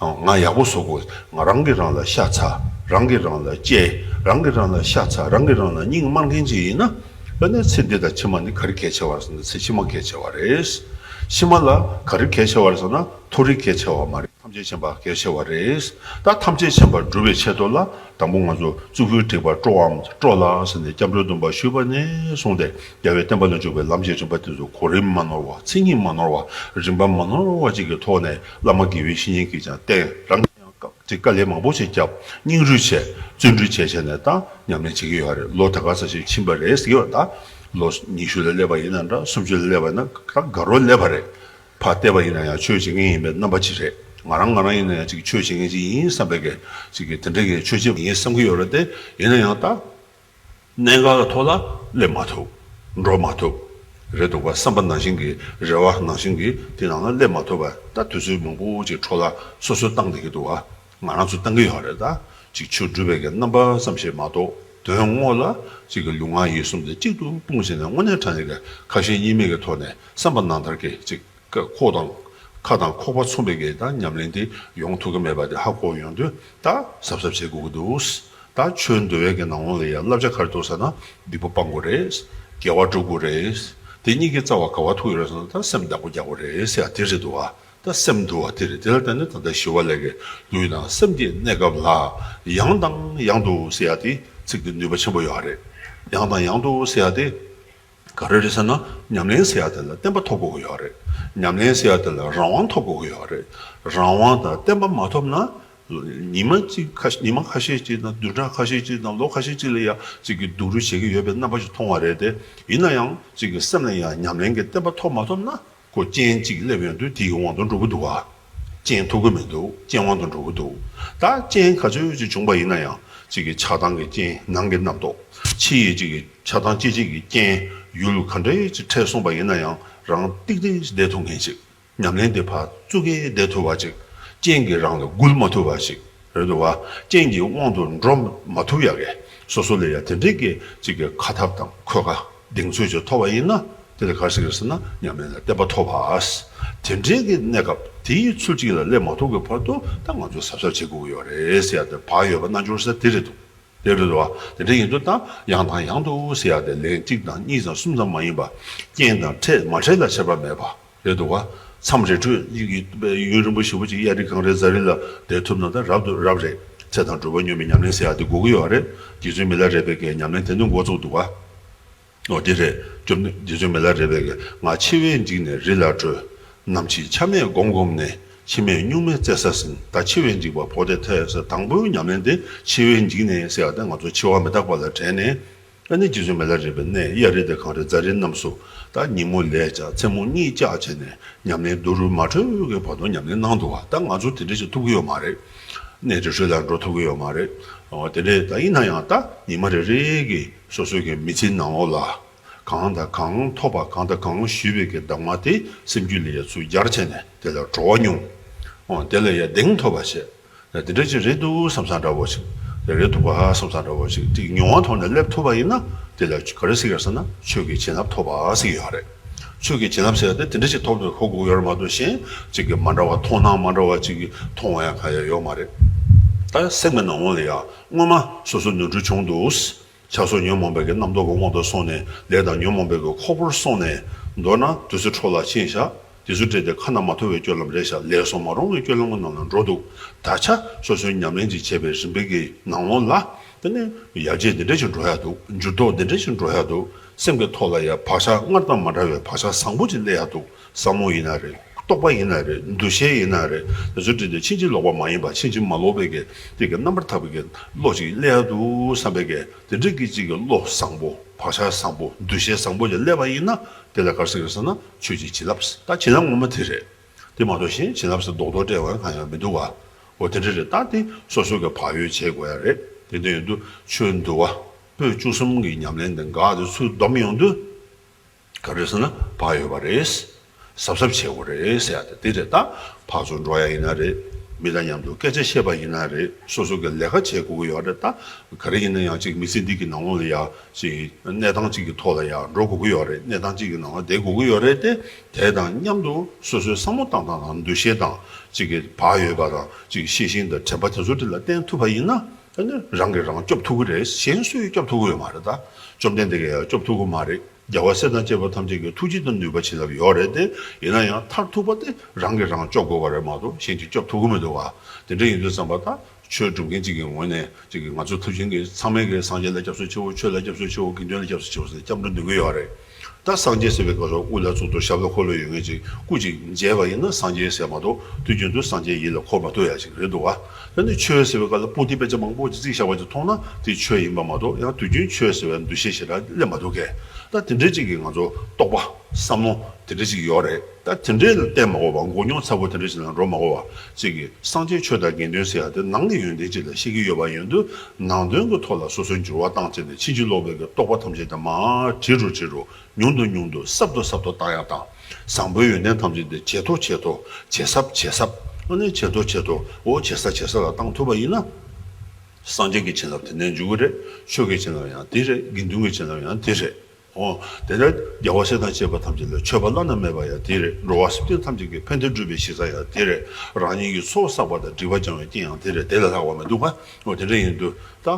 ང་ཡག་པོ་བཟོ་དགོས། ང་རང་གིས་རང་ལ་ཤ་ཚ། རང་གིས་རང་ལ་གཅེས། རང་གིས་རང་ལ་ཤ་ཚ། རང་གིས་རང་ལ་སྙིང་དམར་མཁན་ཅིག་ཡིན་ན། ཨ་ནི་ཚེ་འདི་དང་ཕྱི་མ་ནི་ག་རེ་གལ་ཆེ་བ་རེད་ཟེར་ན། ཚེ་ཕྱི་མ་གལ་ཆེ་བ་རེད། ཕྱི་མ་ལ་ག་རེ་གལ་ཆེ་བ་རེད་ཟེར་ན། མཐོ་རིས་གལ་ཆེ་བ་མ་རེད། ཐམས་ཅད་མཁྱེན་པ་གལ་ཆེ་བ་རེད། ད་ཐམས་ཅད་མཁྱེན་པ་སྒྲུབ་པའི་ཆེད་དུ་ལ་དང་པོ་ང་ཚོ་གཙུག་ཕུད་དྲེགས་པ་སྤྲོའམ་སྤྲོ་ལགས་ཟེར་ནས་སྐྱབས་འགྲོའི་སྡོམ་པ་ཞུས་པ་ནས་བཟུང་སྟེ་རྒྱལ་བའི་བསྟན་པ་ལ་འཇུག་པའི་ལམ་གྱི་རིམ་པ་དེ་ཚོ་གོ་རིམ་མ་ནོར་བ། མཚན་ཉིད་མ་ནོར་བ། རིམ་པ་མ་ནོར་བ་ཅིག་གི་ཐོག་ནས་བླ་མ་དགེ་བའི་བཤེས་གཉེན་གྱིས་ཀྱང་བསྟེན། རང་གིས་ཀྱང་སྐབས་ཅིག་དཀའ་ལས་མང་པོ་ཞིག་བརྒྱབ། སྙིང་རུས་བྱས། བརྩོན་འགྲུས་བྱས་བྱས་ནས་ད་ཉམས་ལེན་བྱེད་ཀྱི་ཡོད་རེད། ལོ་ད་ག་ས་ཞིག་ཕྱིན་པ་རེད་ཟེར་གྱི་ཡོད། ད་ལོ་ཉི་ཤུ་ལ་སླེབས་པ་ཡིན་ན་འདྲ། སུམ་ཅུ་ལ་སླེབས་པ་ཡིན་ན་ད་དགའ་རབ་སླེབས་པ་རེད། ཕར་བལྟས་པ་ཡིན་ན་ཡང་ཆོས་བྱེད་མཁན་ཡིན་པའི་རྣམ་པ་ཅིག་རེད། ང་རང་ང་རང་ཡིན་ན་ཡང་ཅིག་ཆོས་བྱེད་མཁན་ཅིག་ཡིན་བསམ་པའི་གི་ཅིག་གི་དེ་འདྲ་གི་ཆོས་བྱེད་པ་ཡིན་བསམ་གྱི་ཡོད་རེད་དེ། ཡིན་ན་ཡང་ད་གནད་འགག་གི་ཐོག་ལ་སླེབས་མ་ཐུབ། འགྲོ་མ་ཐུབ། རེད་འདུག་པ། བསམ་པ་ནང་བཞིན་གྱི་རེ་བ་ནང་བཞིན་གྱི་དེ་ནང་ལ་སླེབས་མ་ཐུབ་པ། ད་དུས་ཚོད་མང་པོ་ཅིག་འཕྲོ་བརླག་སོ་སོས་བཏང་བསྡད་ཀྱི་འདུག་པ། ང་རང་ཚོས་བཏང་གི་ཡོད་རེད། ད་ཅིག་ཆོས་སྒྲུབ་པའི་གི་རྣམ་པ་ཙམ་ཞིག་མ་གཏོགས་དོན་དངོས་ལ་ཅིག་གི་ལུས་ངག་ཡིད་གསུམ་དེ་གཅིག་ཏུ་སྤུངས་བྱས་ནས་དངོས་གནས་དྲང་གནས་ཀྱི་ཁ་ཞེ་གཉིས་མེད་ཀྱི་ཐོག་ནས་བསམ་པ་ནང་ལྟར་གྱི་ཅིག་ཁོག་དང་ཁ་དང་ཁོག་པ་མཚུངས་པའི་གི་ད་ཉམས་ལེན་དེ་ཡོང་ཐུབ་ཀྱི་མེད་པ་དེ་ཧ་གོ་ཡོང་དུས་ད་གཟབ་གཟབ་བྱེད་དགོས་ཀྱི་འདུག་ད་ཆོས་འདུལ་བའི་གི་ནང་ལོགས་ལ་ཡང་བསླབ་བྱ་ག་རེ་འདུག་ཟེར་ན། སྡིག་པ་སྤང་དགོས་རེད། དགེ་བ་སྒྲུབ་དགོས་རེད། དེ་གཉིས་ཀྱི་རྩ་བ་ག་པར་ཐུག་ཡོད་རེད་ཟེར་ན། ད་སེམས་བདག་པོ་རྒྱག་དགོས་རེད་ཟེར་ཡ་དེ་རེད་འདུག་པ། ད་སེམས་འདུལ་བ་དེ་རེད། དེ་ལ་བརྟེན་ནས་ད་ལྟ་ཞི་བ་ལྷས་ཀྱི་ལུས་དང་སེམས་ཀྱི་གནས་སྐབས་ལ་ཡང་དང་ཡང་དུ་ཟེར་ཡ་དེ་ཚིག་དེ་ནུས་པ་ཆེན་པོ་ཡོད་རེད། ཡང་དང་ཡང་དུ་ཟེར་ཡ་དེ་ག་རེ་རེད་ཟེར་ན། ཉམས་ལེན་ཟེར་ཡ་དེ་ལ་བརྟན་པ་ཐོབ་དགོས་ཀྱི་ཡོད་རེད། ཉམས་ལེན་ཟེར་ཡ་དེ་ལ་རང་དབང་ཐོབ་དགོས་ཀྱི་ཡོད་རེད། རང་དབང་དང་བརྟན་པ་མ་ཐོབ་ན། ཉི་མ་གཅིག་ཁ་ཉི་མ་ཁ་ཤས་གཅིག་དང་བདུན་ཕྲག་ཁ་ཤས་གཅིག་དང་ལོ་ཁ་ཤས་གཅིག་ལ་ཡ་གཅིག་གི་སྡུག་རུས་བྱེད་ཀྱི་ཡོད་པའི་རྣམ་པ་ཞིག་མཐོང་བ་རེད་དེ། ཡིན་ན་ཡང་གཅིག་གི་སེམས་ལ་ཡང་ཉམས་ལེན་གྱི་བརྟན་པ་ཐོབ་མ་ཐོབ་ན། ཁོ་རྐྱེན་གཅིག་སླེབས་ཡོང་དུས་དེའི་དབང་དུ་འགྲོ་གི་འདུག་པ། རྐྱེན་ཐུབ་ཀྱི་མི་འདུག་རྐྱེན་དབང་དུ་འགྲོ་གི་འདུག་ད་རྐྱེན་ག་ཚོད་ཅིག་བྱུང་པ་ཡིན་ན་ཡང་གཅིག་གི་ཆགས་སྡང་གི་རྐྱེན། ནང་གི་རྣམ་རྟོག་ཕྱི་ཡི་གཅིག་གི་ཆགས་སྡང་སྐྱེད་བྱེད་ཀྱི་རྐྱེན་ཡུལ་ག་འདྲ་ཅིག་འཕྲད་སོང་པ་ཡིན་ན་ཡང་རང་ཏིག་ཏིག་བསྡད་ཐུབ་མཁན་ཅིག་ཉམས་ལེན་དེ་ཕར་བཙུགས་ཀྱི་བསྡད་ཐུབ་པ་ཅིག་རྐྱེན་གྱིས་རང་ལ་འགུལ་མ་ཐུབ་པ་ཞིག་རེད་འདུག་པ། རྐྱེན་གྱི་དབང་དུ་འགྲོ་མ་ཐུབ་ཡ་གི་སོ་སོ་ལ་ཡ་དེ་འདྲའི་གི་ཅིག་གི་ཁ་ཐབས་དང་ཁོལ་ཁ་གདེང་ཚོད་ཅིག་ཐོབ་པ་ཡིན་ན། དེ་ལ་ག་རེ་ཟེར་གི་རེད་ཟེར་ན། ཉམས་ལེན་ལ་བརྟན་པ་ཐོབ་པ། དེ་འདྲའི་གི་གནས་སྐབས་དེའི་ཚུལ་གཅིག་ལ་སླེབས་མ་ཐུབ་ཀྱི་བར་དུ་ད་ང་ཚོས་གཟབ་གཟབ་བྱེད་དགོས་ཀྱི་ཡོད་རེད་ཟེར་ཡ་དེ་བག་ཡོད་པ་རྣལ་འབྱོར་ཟེར་དེ་རེད་འདུག་དེ་རེད་འདུག་པ། དེ་འདྲ་ཡིན་དུས་ད་ཡང་དང་ཡང་དུ་ཟེར་ཡ་དེ་ལན་གཅིག་དང་གཉིས་དང་གསུམ་ཙམ་མ་ཡིན་པ། རྐྱེན་དང་འཕྲད་མ་འཕྲད་ལ་ཁྱད་པར་མེད་པ་རེད་འདུག་པ། མཚམས་རེ་འཕྲོད་ཡུན་རིང་པོ་ཞེ་པོ་ཅིག་གཡའ་རི་གངས་རི་རྫ་རི་ལ་བསྡད་ཐུབ་ན་ད་རབ་ཏུ་རབ་རེད། ཚེ་དང་སྒྲུབ་པ་སྙོམས་པའི་ཉམས་ལེན་ཟེར་ཡ་དེ་དགོས་ཀྱི་ཡོད་རེད། རྗེ་བཙུན་མི་ལ་རས་པའི་གི་ཉམས་ལེན་དེ་ནས་འགོ་བཙུགས་འདུག་པ། འོ་དེ་རེད། བཅོམ་ལྡན་རྗེ་བཙུན་མི་ལ་རས་པའི་གི། ང་འཆི་བས་འཇིགས་ནས་རི་ལ་བྲོས། ནམ་འཆི་ཆ་མེད་བསྒོམས་བསྒོམས་ནས། འཆི་མེད་གཉུག་མའི་བཙན་ས་ཟིན། ད་འཆི་བས་འཇིགས་པ་བོར་ཏེ་ཐལ་ཟེར། དང་པོའི་ཉམས་ལེན་དེ་འཆི་བས་འཇིགས་ནས་ཟེར་ཡ་དེ་ང་ཚོ་འཆི་བ་མི་རྟག་པ་ལ་དྲན་ནས། ཨ་ནི་རྗེ་བཙུན་མི་ལ་རས་པའི་གནས་གཡའ་རི་དང་གངས་རི་རྫ་རི་རྣམས་སུ་ད་ཉིན་མོ་ལས་བཅག་མཚན་མོ་གཉིད་བཅག་བྱས་ནས་ཉམས་ལེན་རྡོ་རུ་མ་འཕྲོད་ཀྱི་བར་དུ་ཉམས་ལེན་གནང་འདུག་པ། ད་ང་ཚོ་དེ་འདྲ་ཞིག་ཐུབ་ཀྱི་ཡོད་མ་རེད། གནས་རི་ཁྲོད་ལ་འགྲོ་ཐུབ་ཀྱི་ཡོད་མ་རེད། འོ་དེ་འདྲས་ད་ཡིན་ན་ཡང་ད་ཉི་མ་རེ་རེ་གི་སོ་སོའི་གི་མི་ཚེའི་ནང་ལོགས་ལ། གང་དང་གང་ཐོབ་པ་གང་དང་གང་ཞུས་པའི་གི་གདམས་ངག་དེ་སེམས་རྒྱུད་ལ་ཡ་ཚུར་སྦྱར་བྱས་ནས་དེ་ལ་བྲོ་བ་མྱོང་། འོ་དེ་ལ་ཡ་གདེང་ཐོབ་པ་བྱས། དེ་འདྲ་ཅིག་རེད་འདུག་བསམ་བསམ་འདྲ་བོ་ཞིག་དེ་རེད་འདུག་པ་བསམ་བསམ་འདྲ་བོ་ཞིག་དེ་མྱོང་བ་ཐོག་ནས་སླེབས་ཐུབ་པ་ཡིན་ན། དེ་ལ་ག་རེ་ཟེར་གི་རེད་ཟེར་ན། ཆོས་ཀྱི་བྱིན་རླབས་ཐོབ་པ་ཟེར་གི་ཡོད་རེད། ཆོས་ཀྱི་བྱིན་རླབས་ཟེར་ཡ་དེ་དེ་འདྲ་ཞིག་ཐོབ་ནས་ཧོ་གོ་ཡོད་རེད་མ་གཏོགས་གཞན་ཅིག་གི་མ་འདྲ་བ་མཐོང་སྣང་མ་འདྲ་བ་ཅིག་གི་མཐོང་བ་ཡང་གང་ཡང་ཡོད་མ་རེད། ད་སེམས་ཀྱི་ནང་ལོགས་ལ་ཡང་སྔོན་མ་སོ་སོ་ནོར་འཁྲུལ་བྱུང་འདུག་ཆགས་སོགས་ཉོན་མོངས་པའི་གི་རྣམ་རྟོག་གི་དབང་དུ་སོང་ནས་ལས་དང་ཉོན་མོངས་པའི་གི་ཁོལ་པོར་སོང་ནས། མདོར་ན་དུས་ཚོད་འཕྲོ་བརླག་ཕྱིན་བཞག་དུས་ཚོད་སྤྲད་དེ་ཁ་ན་མ་ཐོ་བའི་སྤྱོད་ལམ་རེད་བཞག་ལས་སུ་མ་རུང་བའི་སྤྱོད་ལམ་གྱི་ནང་ལ་འགྲོ་འདུག་ད་ཆ་སོ་སོའི་ཉམས་ལེན་ཅིག་བྱས་པའི་རིམ་པའི་གི་ནང་ལོགས་ལ། དེ་ནས་ཡར་རྒྱས་འདི་འདྲ་ཞིག་འགྲོ་ཡ་འདུག་འགྱུར་ལྡོག་འདི་འདྲ་ཞིག་འགྲོ་ཡ་འདུག་སེམས་ཀྱི་ཐོག་ལ་ཡ་བག་ཆགས་སྔར་དང་མ་འདྲ་བའི་བག་ཆགས་བཟང་པོ་ཅིག་སླེབས་ཡ་འདུག་བསམ་བློ་ཡིན་ན་རེད། རྟོག་པ་ཡིན་ན་རེད། འདུ་ཤེས་ཡིན་ན་རེད། དེ་ཚོ་བྲིས་ཏེ་ཕྱིན་ཅི་ལོག་པ་མ་ཡིན་པ། ཕྱིན་ཅི་མ་ལོག་པའི་གི་དེ་གི་རྣམ་པར་ཐར་པའི་གི་བློ་ཅིག་སླེབས་ཡ་འདུག་བསམ་པའི་གི་དེ་འདྲ་གི་ཅིག་གི་བློ་བཟང་པོ། བག་ཆགས་བཟང་པོ། འདུ་ཤེས་བཟང་པོ་ཅིག་སླེབས་པ་ཡིན་ན། དེ་ལ་ག་རེ་ཟེར་གི་ཟེར་ན། ཆོས་ཀྱི་བྱིན་རླབས། ད་བྱིན་རླབས་ངོ་མ་དེ་རེད། དེ་མ་གཏོགས་གཞན་བྱིན་རླབས་ཟེར་རྡོག་རྡོག་སྤྲད་པ་གང་ཡང་མི་འདུག་བ། འོ་དེ་འདྲ་རེད། ད་དེ་སོ་སོ་གི་བག་ཡོད་བྱེད་དགོས་ཡ་རེད། དེ་འདྲ་ཡིན་དུས་ཆོས་འདུལ་བ་པོད་བཅུ་གསུམ་གྱི་ཉམས་ལེན་དེ་འགག་དེ་ཚུར་བསྡོམས་ཡོང་དུས། ག་རེ་ཟེར་ན་བག་ཡོད་པ་རེད། གཟབ་གཟབ་བྱེད་དགོས་རེད་ཟེར་ཡ་དེ་དེ་རེད། ད་ཕར་ཚུར་འགྲོ་ཡ་ཡིན་ན་རེད། མི་དང་མཉམ་དུ་སྐད་ཆ་བཤད་པ་ཡིན་ན་རེད། སོ་སོ་གི་ལས་ཀ་བྱེད་དགོས་ཀྱི་ཡོད་རེད། ད་ག་རེ་ཡིན་ན་ཡང་ཅིག་མི་ཚེ་འདི་གི་ནང་ལོགས་ལ་ཡ་ཅིག་གནས་སྟངས་ཅིག་གི་ཐོག་ལ་ཡ་འགྲོ་དགོས་ཀྱི་ཡོད་རེད། གནས་སྟངས་ཅིག་གི་ནང་ལ་བསྡད་དགོས་ཀྱི་ཡོད་རེད་དེ། དེ་དང་མཉམ་དུ་སོ་སོའི་བསམ་བློ་བཏང་སྟངས་དང་འདུ་ཤེས་དང་ཅིག་གི་བག་ཡོད་པ་དང་ཅིག་ཤེས་བཞིན་དང་དྲན་པ་དེ་ཚོ་དེ་ལ་བརྟེན་ཐུབ་པ་ཡིན་ན། ཨ་ནི་རང་གིས་རང་སྐྱོབ་ཐུབ་ཀྱི་རེད། གཞན་སུས་སྐྱོབ་ཐུབ་ཀྱི་ཡོད་མ་རེད། ད་བཅོམ་ལྡན་འདས་ཀྱིས་ཡང་སྐྱོབ་ཐུབ་ཀྱི་མ་རེད། རྒྱལ་བ་སྲས་དང་བཅས་པ་ཐམས་ཅད་ཀྱི་ཐུགས་རྗེ་དང་ནུས་པ་བྱིན་རླབས་ཡོད་རེད་དེ། ཡིན་ན་ཡང་མཐར་ཐུག་པ་དེ་རང་གིས་རང་སྐྱོབ་དགོས་པ་རེད་མ་གཏོགས་གཞན་གྱིས་སྐྱོབ་ཐུབ་ཀྱི་མི་འདུག་བ། དེ་འདྲ་ཡིན་དུས་ཙམ་པ་ད་ཆོས་སྒྲུབ་མཁན་གཅིག་གི་ངོས་ནས་ཅིག་གིས་ང་ཚོ་ཐུབ་ཆེན་གྱི་ཚང་མས་གི་སངས་རྒྱས་ལ་སྐྱབས་སུ་མཆིའོ། ཆོས་ལ་སྐྱབས་སུ་མཆིའོ། དགེ་འདུན་ལ་སྐྱབས་སུ་མཆིའོ་ཟེར་སྐྱབས་འགྲོ་འདོན་གྱི་ཡོད་རེད། ད་སངས་རྒྱས་ཟེར་བའི་སྐབས་སུ་དབུ་ལ་གཙུག་ཏོར་ཞབས་ལ་འཁོར་ལོ་ཡོད་མཁན་ཅིག་སྐུ་ཅིག་མཇལ་བ་ཡིན་ན་སངས་རྒྱས་ཟེར་མ་གཏོགས་དུས་རྒྱུན་དུ་སངས་རྒྱས་ཡིད་ལ་འཁོར་མ་ཐུབ་ཡ་ཅིག་རེད་འདུག་བ། ད་ནི་ཆོས་ཟེར་བའི་སྐབས་ལ་པོ་ཏི་དཔེ་ཆ་མང་པོ་ཅིག་བརྩིགས་བཞག་པ་ཅིག་མཐོང་ན་དེ་ཆོས་ཡིན་པ་མ་གཏོགས་ཡང་དུས་རྒྱུན་ཆོས་ཟེར་བའི་འདུ་ཤེས་ཞེ་དྲག་སླེབས་མ་ཐུབ་མཁན། ད་དེ་འདྲའི་ཅིག་གིས་ང་ཚོ་རྟོག་པ་བསམ་བློ་དེ་འདྲ་ཅིག་ཡོད་རེད། ད་དེ་འདྲའི་ལ་བརྟེན་མ་དགོས་པ། མགོ་རྙོག་ཚ་པོ་དེ་འདྲ་ཅིག་ལ་འགྲོ་མ་དགོས་པ་ཅིག་གིས་སངས་རྒྱས་ཆོས་དང་དགེ་འདུན་ཟེར་ཡ་དེ་ནང་གི་ཡོན་ཏན་ཅིག་ལ་བཤད་ཀྱི་ཡོད་པ་ཡིན་དུས། ནང་དོན་གྱི་ཐོག་ལ་སོ་སོའི་འགྱུར་བ་བཏང་བྱས་ནས་ཕྱིན་ཅི་ལོག་པའི་གི་རྟོག་པ་ཐམས་ཅད་དེ་མར་བྲི་རུ་བྲི་རུ། ཉུང་དུ་ཉུང་དུ་སྲབ་ཏུ་སྲབ་ཏུ་བཏང་ཡག་དང་། བཟང་པོའི་ཡོན་ཏན་ཐམས་ཅད་དེ་ཇེ་མཐོ་ཇེ་མཐོ། ཇེ་ཟབ་ཇེ་ཟབ། ཨ་ནི་ཇེ་མཐོ་ཇེ་མཐོ། འོ་ཇེ་ཟབ་ཇེ་ཟབ་ལ་བཏང་ཐུབ་པ་ཡིན་ན། སངས་རྒྱས་ཀྱི་བྱིན་རླབས་དེ་ནས་འཇུག་གི་རེད། ཆོས་ཀྱི་བྱིན་རླབས་ཡང་དེ་རེད། དགེ་འདུན་གྱི་བྱིན་རླབས་ཡང་དེ་རེད། འོ་དེ་ལྟར་རྒྱལ་བ་སྲས་དང་བཅས་པ་ཐམས་ཅད་ལ་མཆོད་པ་བླ་ན་མེད་པ་ཡང་དེ་རེད། འགྲོ་བ་སེམས་ཅན་ཐམས་ཅད་ཀྱི་ཕན་བདེ་སྒྲུབ་པའི་གཞི་རྩ་ཡང་དེ་རེད། རང་ཉིད་ཀྱི་ཚོགས་བསགས་པ་དང་སྒྲིབ་པ་སྦྱང་བའི་རྐྱེན་ཡང་དེ་རེད། དེ་ལས་ལྷག་པ་མི་འདུག་ག་འོ་དེ་འདྲ་ཡིན་དུས་ད།